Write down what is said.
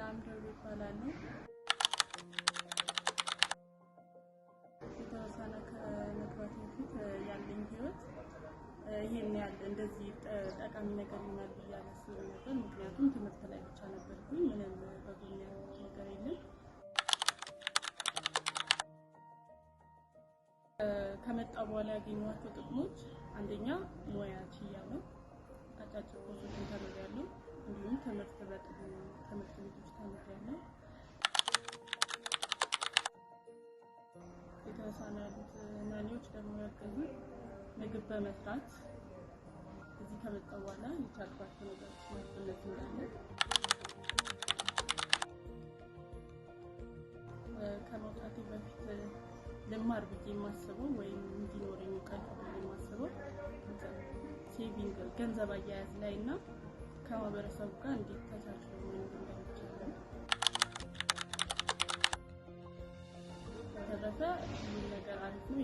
ሰላም ደብሩ ይባላለሁ። የተወሰነ ከመግባቴ በፊት ያለኝ ህይወት ይሄን ያህል እንደዚህ ጠቃሚ ነገር ይሆናል ብዬ አላስብም ነበር። ምክንያቱም ትምህርት ላይ ብቻ ነበርኩኝ። ምንም በጎን ያልኩት ነገር የለም። ከመጣ በኋላ ያገኘኋቸው ጥቅሞች አንደኛ ሙያ ችያለሁ። አጫጭር ኮርሶችን ተምሬያለሁ። እንዲሁም ትምህርት በጥሩ ትምህርት ቤቶች ተምሬያለሁ። የተወሰነ ያሉት ናኒዎች ደግሞ ያገዙኝ ምግብ በመስራት እዚህ ከመጣሁ በኋላ የቻልኳቸው ነገሮች ናቸው እነዚህ እንዳለ። ከመውጣቴ በፊት ልማር ብዬ የማስበው ወይም እንዲኖረኝ እውቀት ብዬ የማስበው saving ገንዘብ አያያዝ ላይ እና ከማህበረሰቡ ጋር እንዴት ተቻችሎ መኖር እንደሚቻል ነው። በተረፈ ሁሉም ነገር አሪፍ ነው።